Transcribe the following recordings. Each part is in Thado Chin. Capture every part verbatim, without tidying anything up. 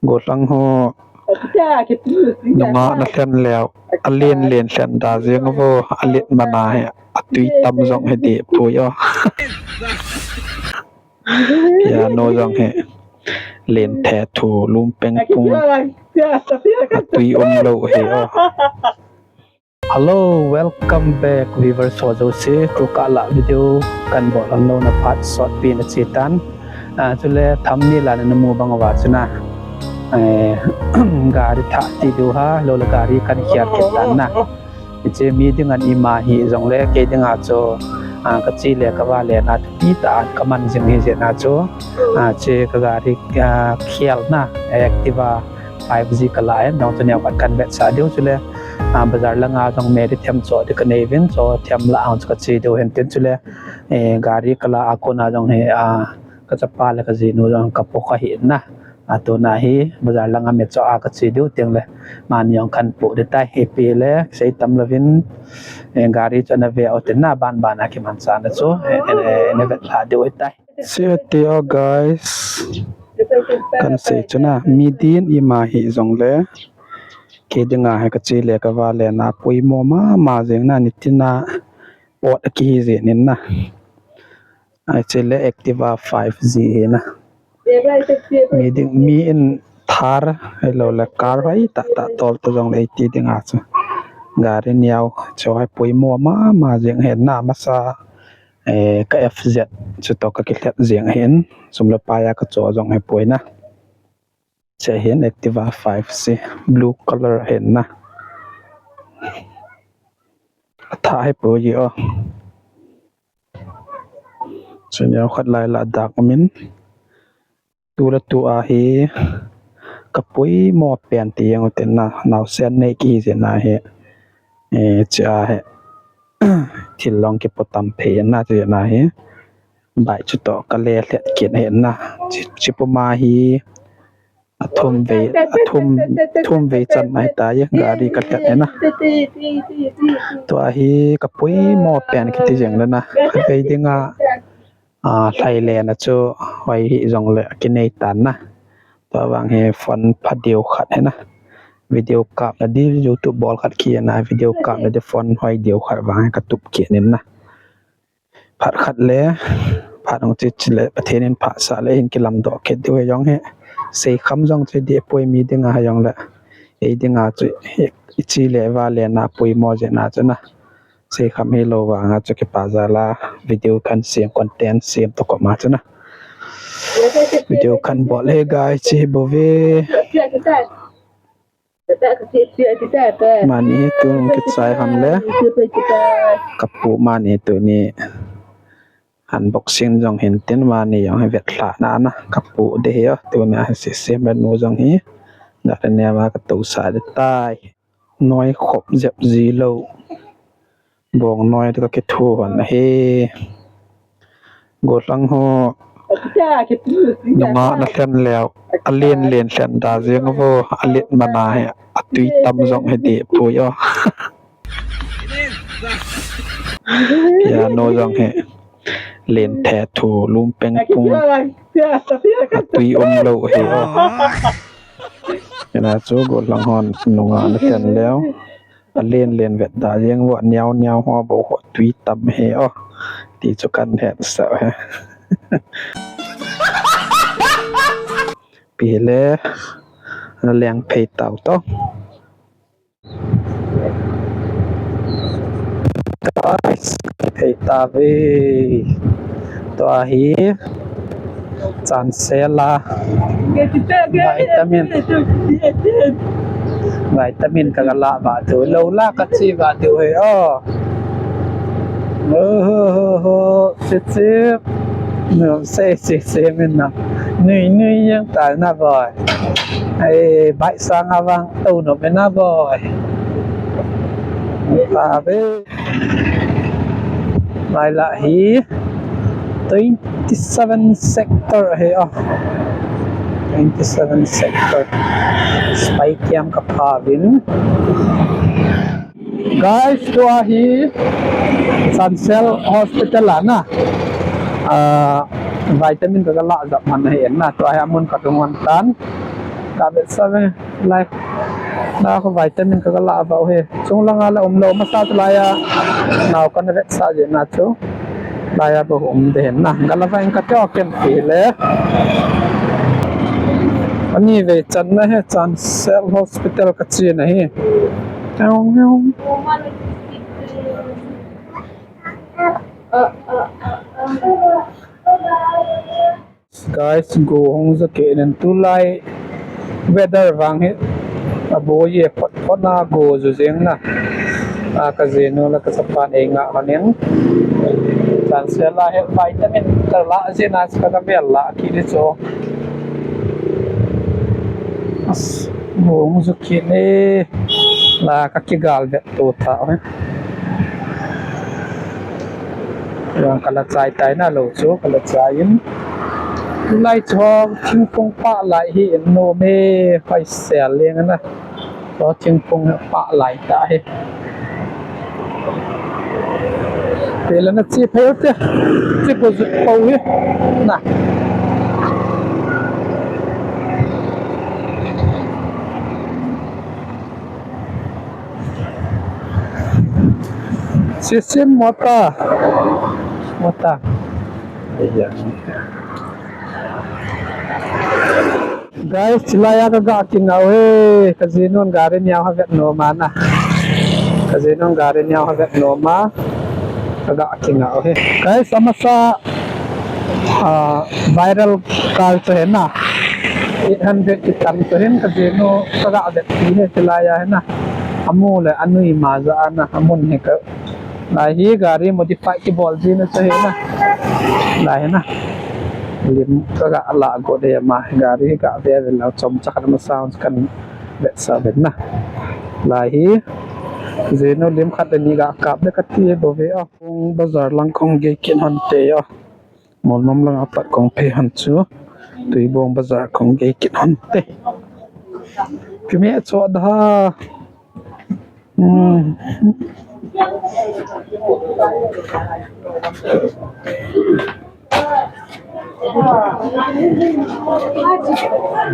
Gollhang ho nunga na lhen leu, alen len lhen da jeng vo, alet mana hi atui tam jong hi deh poi o. Piano jong hi len the thu lum peng pung, atui um lou hi o. Hello, welcome back viewers ho jouse. Tukah la video kan bol lhon louna phat sotpi na che tan. Ah, chule thumbnail a na mu bang uva chu na, eh, gari thah ti diu ham, lou le gari kan khel kit tan na. Hiche mi dinga ima hi jongle, kei dinga chu, ah, ka che le ka va le na thupi tah a ka man jing hi jeh na chu, ah, hiche ka gari, ah, khel na, Activa five G ka la in, jong chu neo khat kan vetsah diu chule, ah, bazar langa jong meri them cho ding ka nei uvin, cho them lah a chu ka che diu hin tin chule, eh, gari ka la a kona jong hi, ah, ka chapa le ka jinu jong ka po ka hi na. Ah, tuna hi bazar langa me cho a ka che diu teng le, mani jong kan po ding tai, ipi le sei tam louvin, eh, gari chu ana ve u tin na, ban ban a kimanchah na chu, eh, eh, eh, na vetlha diu tai. Seh ti o guys, kan sei chu na, mi din ima hi jongle, kei dinga hi ka che le ka va le na poimo mama jeng na, nitin a ot a kihi jeng in na. Hiche le Activa five G hi na. Mi ding, mi in Thar, ahilou le car hoi tah tah tol ta jongle eiti dinga chu gari neo chu hi poimo mama jeng hi na, masa, eh, ka F Z chu toh ka kilhet jeng hin, sum le pai a ka cho jong hi poi na. Hiche hin Activa five C blue color hi na. Athah hi poi o. Chu neo khat lai la dak umin. Tu le tu a hi ka poimo pen ti jeng u tin na, naosen nei kihi jeh na hi. Eh, hiche a hi thil jong kipo tam phei na, hiche jeh na hi bike chu toh ka le lhet kit hi na. Hiche, hiche puma hi athum vei, athum, thum vei chan ahi tai, gari ka lhet hi na. Tua hi ka poimo pen kiti jeng le na, khatvei dinga, ah, lhai le na chu hoi hi jongle kinei tan na. Tua vang hi phone pha diu khat hi na. Video kap na di, YouTube bol khat ki na, video kap na di phone hoi diu khat vang hi ka tup kit in na. Phat khat le, phat hung che che le, Pathen in phasah le hin kilamdoh kit diu hi jong hi. Sei kham jong chu dih poi mi dinga hi jongle, ei dinga chu i che le va le na poimo jeh na chu na. Sei kham hilou vanga chu kipa jal a video kan sem, content sem toh koma chu na. Video kan bol hi guys, che bou ve. Mani hi tun kichai hon le. Ka pu mani tuni unboxing jong hin tin mani jong hi vetlhah na na. Ka pu ding hi o, tuni a hi sisem le nu jong hi. Dak le nem a ka tousah ding tai. Noi khop jep ji lou. Bong noi toh ka kithu hon ahi. Gollhang ho nunga na lhen leu, alen len lhen da jeng vo, alet mana hi atui tam jong hi deh poi o. Piano jong hi len the thu lum peng pung, atui um lou hi o. Hina chu gollhang hon nunga na lhen leu, alen len vet da jeng vo, neo neo ho bou ho tui tam hi o. Ti chu kan hetsah hi. Pi le na leng phei tau to. Guys, thei ta ve. Tua hi Chancel a vitamin, vitamin ka la va tu, lou la ka chi va tu hi o. Ho ho ho ho, si si. Num se si si min na. Nui nui yang ta na boy. Ai, bai sang avang tu no me na boy. Ta ve. Lai la hi twenty seven sector hi o. Twenty seven sector. Spy cam ka pha vin. Guys, tua hi Chancel Hospital a na. Ah, vitamin ka la jap man hi na. Tua hi amun ka tung wan tan. Ka vetsah ve. Lai. Na ko vitamin ka la va he. Chung langa la um lou masa lai a. Nau kana vetsah je na chu. Lai a ba um de na. Ka la va in ka te o ken ti le. Ani ve chan na he Chancel Hospital ka chi na he. Teo, teo. Guys, go hung ja ke nen tulai weather vang hi. Abo ye pot pot na go ju jeng na. A ka jinu la ka sapan ei nga hanin. Chancel a he vitamin ka la je na ka ka vel la ki ni cho. As, go hung ja ke ne. La ka kigal vet tu tha he. Yang ka la chai tai na lou chu, ka la chai in. Lai chu thingphung pah lai hi in nom e, pai sel leng na. Chu thingphung pah lai ta hi. Pela na chi pheu te, chi bu zu pau hi. Na. Sisim mota. Mota. Guys, chilai a ka ga kinga he. Ka jinun gari niau ha vet nom a na. Ka jinun gari niau ha vet nom a. Ka ga kinga he. Guys, amasa ah, viral kal chu he na. Eight hundred ki tam chu hin ka jinu ka ga vet ti he chilai a he na. Amu le anui ma ja a na amun he ka. Lai hi gari modify ki bol ji na chu he na. Lai he na. Lim ka ga la go de ma gari ga ve ve la chom cha khat ma sound kan vetsah ve na. Lai hi. Jinu lim khat le ni ga kap de ka ti bo ve a. Bazar lang kong ge kin hon te a. Molnom langa pat kong phe han chu. Tuibong bazar kong ge kit han te. Kime cho da. Hmm.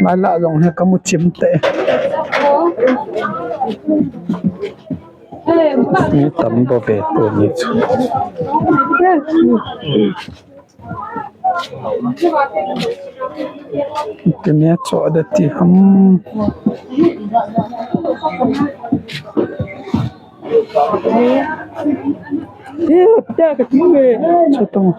Mai la jong he kamu chim te. Ni tam bo ve tu ni chu. Tenia cho da ti ham. Cho tong.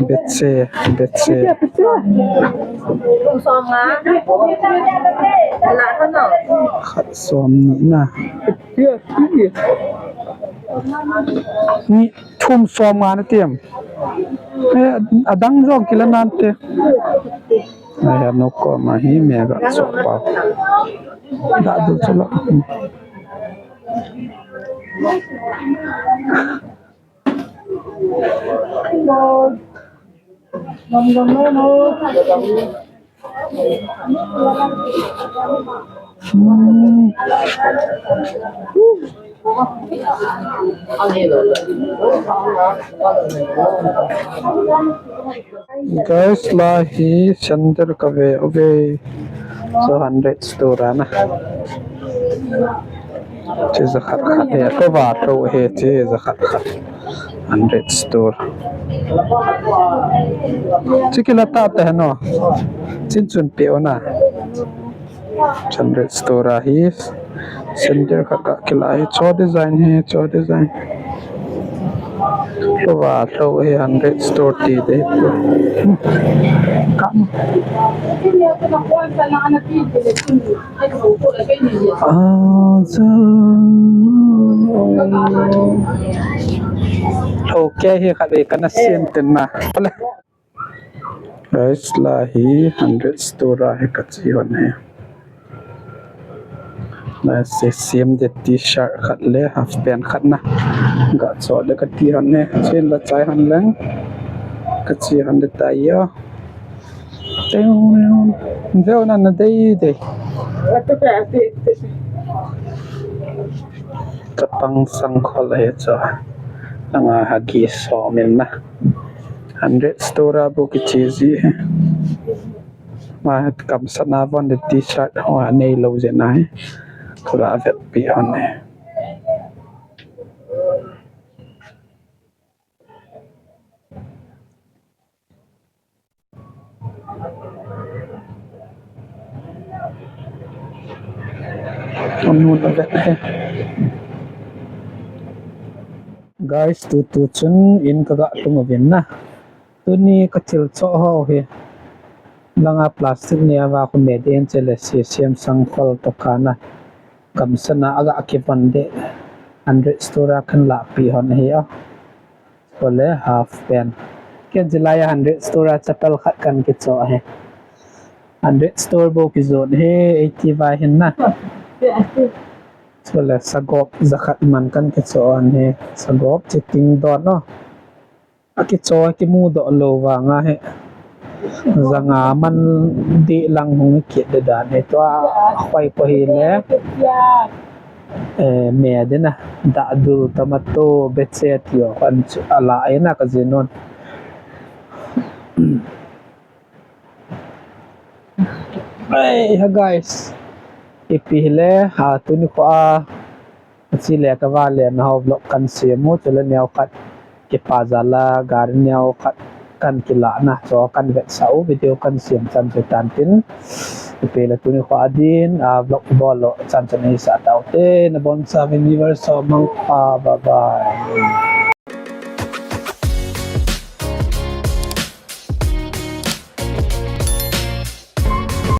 Betche, betche. Som nga. La no. Khat som ni na. Ni thum som nga na tiam. Eh, adang jong kila nante. Ai, ano ko ma hi me ga so pa. Da du chalo. Guys, la hi sandal ka ve uve. So hundred store ana. Chi ja khat khat he, ko va to he chi ja khat khat. Hundred store. Chi kila ta ta no. Chin chun pe ona. Hundred store ahi. Sandal khat khat kila hi cho design hi, cho design. Lo va lo hi hundred store ti de. Kam. Ah, so. Okay, hi khat ve kana siam tin na. Guys, la hi hundred store ahi kachi hon he. La se siam de t-shirt khat le half pant khat na. Ga cho le kati hon he. Chin la chai hon leng. Kachi hon de tai yo. Teo, teo na na dei dei. Chapang sang khol he cho. Langa hagi so min na. Hundred store a bu kichi ji he. Ama gamsatna von le T-shirt ho anei lou jeh in ahi. Kaga vetpi hon e. Anun avet e. Guys, tutu chun in kaga lhung uvin na. Tuni kathil choh ho hi. Langa plastic neiva khu me ding chule C C M sangkhol toh kana. Gamsatna aga kivon ding. Hundred store a kahin lahpi hon ahi a. Chule half pen. Ken chilai a hundred store a chapel khat kahin kichoh ahi. Hundred store bou kijon ahi, eighty vai hin na. Chule sagop jakhat man kahin kichoh ahi. Sagop chiting don o. Akichoh kimudoh lou vanga hi. Janga man dih lang hung kit ding dan hi tua khoi ko hile. Eh, me ding na. Dahdu, tomato, beche ti ho khan chu ala e na kajinun. Ei, ha guys. Ipi hile, ha, tuni kho a. Chule kavale na ho vlog kahin sem u, chule neokhat kipa jal a, gari neokhat kahin kilah na, chu kahin vetsah u, video kahin sem chan chu tan tin. Ipi le tuni kho a din, a vlog bol lou chan chu nahisah taute, nabonchauvin viewers ho mangpha, bye bye.